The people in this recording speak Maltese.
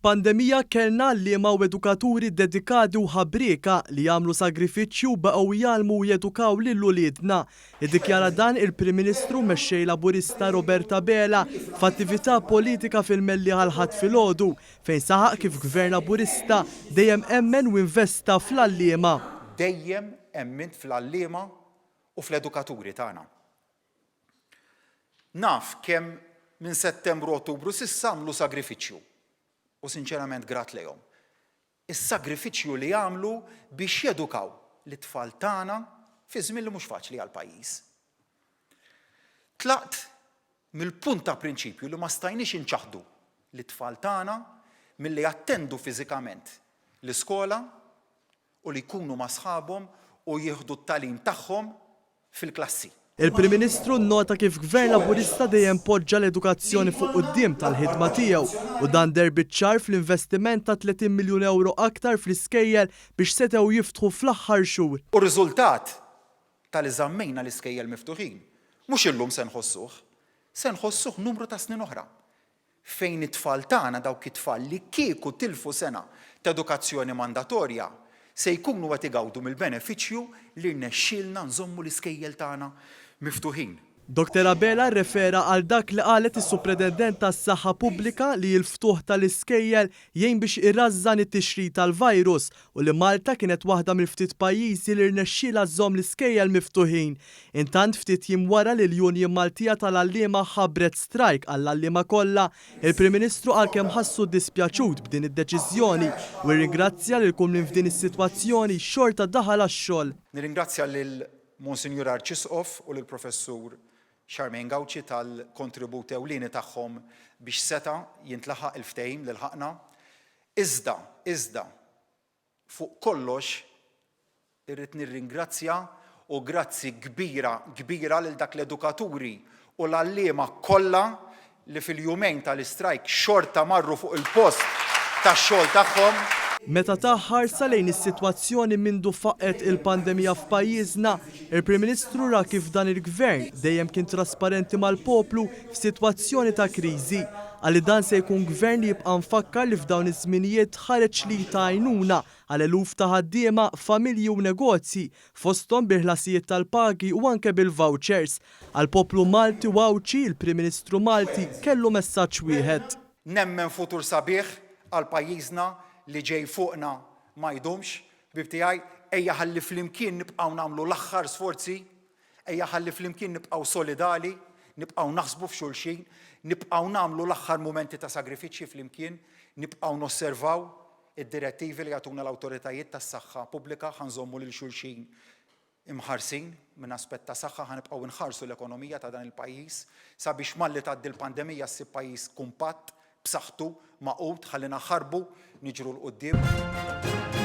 F'pandemija kellna għalliema u edukaturi dedikati u ħabrieka li għamlu sagrifiċċji u baqgħu jgħallmu u jedukaw lil uliedna. Iddikjara dan il-Prim Ministru u Mexxej Laburista Robert Abela f'attività politika fil-Mellieħa l-Ħadd filgħodu fejn saħaq kif Gvern Laburista dejjem emmen u investa fl-għalliema. Dejjem emmint fl-għalliema u fl-edukaturi tagħna. Naf kemm minn Settembru Ottubru s'issa għamlu sagrifiċċju u sinċerament grat lejhom. Is-sagrifiċċju li għamlu biex jedukaw lit-tfal tagħna fi żmien li mhux faċli għall-pajjiż. Tlaqt mill-punt ta' prinċipju li ma stajniex inċaħħdu lit-tfal tagħna milli jattendu fiżikament l-iskola u li jkunu ma' sħabhom u jieħdu t-tagħlim tagħhom fil-klassi. Il-Prim Ministru nnota kif Gvern Laburista dejjem poġġa l-edukazzjoni fuq quddiem tal-ħidma tiegħu u dan deher biċ-ċar fl-investiment ta' 30 miljun ewro aktar fl-iskejjel biex setgħu jiftħu fl-aħħar xhur. U r-riżultat ta' li żammejna l-iskejjel miftuħin mhux illum se nħossuh, se nħossuh numru ta' snin oħra. fejn it-tfal tagħna, dawk it-tfal li kieku tilfu sena ta' edukazzjoni mandatorja, se jkunu qed igawdu mill-benefiċċju li rnexxielna nżommu l-iskejjel tagħna miftuħin. Doctor Abela rrefera għal dak li qalet is-Supretendent tas-Saħħa Pubblika li l-ftuħ tal-iskejjel jgħin biex irażżan it-tixrid tal-virus u li Malta kienet waħda mill-ftit pajjiżi li rnexxielha żżomm l-iskejjel miftuħin. Intant ftit jiem wara li l-Union Maltija tal-Għalliema ħabbret strajk għall-għalliema kollha, il-Prim Ministru qal kemm ħassu dispjaċut b'din id-deċiżjoni u rringrazzja lil kull min f'din is-sitwazzjoni xorta daħal għax-xogħol. Nirringrazzja lil Monsinjur Arċisqof u lill-Professur Charmaine Gauci tal-kontribut ewlieni tagħhom biex seta' jintlaħaq il-ftehim li lħaqna. Iżda, iżda, fuq kollox irrid nirringrazzja u grazzi kbira, kbira lil dak l-edukaturi u l-għalliema kollha li fil-jumejn tal-istrajk xorta marru fuq il-post tax-xogħol tagħhom. Meta ta ħarsa lejn is-sitwazzjoni mindu faqqgħet il-pandemija f'pajjiżna, il-Prim Ministru ra kif dan il-Gvern dejjem kien trasparenti mal-poplu f'sitwazzjoni ta' kriżi. Qal li dan se jkun Gvern li jibqa' mfakkar li f'dawn iż-żminijiet ħareġ l-id ta' għajnuna għal eluf ta' ħaddiema, familji u negozji, fosthom bil-ħlasijiet tal-pagi u anke bil-vouchers. Għall-poplu Malti u Għawdxi, il-Prim Ministru Malti kellu messaġġ wieħed. Nemmen futur sabiħ għal pajjiżna li ġej fuqna ma jdumx. Ħbieb tiegħi, ejja ħalli flimkien nibqgħu nagħmlu l-aħħar sforzi Ejja ħalli flimkien nibqgħu solidali, nibqgħu naħsbu f'xulxin, nibqgħu nagħmlu l-aħħar mumenti ta' sagrifiċċji flimkien, nibqgħu nosservaw id-direttivi li jagħtuna l-awtoritajiet tas-saħħa pubblika ħa nżommu lil xulxin imħarsin minn aspett ta' saħħa, ħa nibqgħu nħarsu l-ekonomija ta' dan il-pajjiż sabiex malli tgħaddi l-pandemija ssib pajjiż kumpatt, b'saħħtu, magħqud, ħalli naħarbu, niġru 'l quddiem.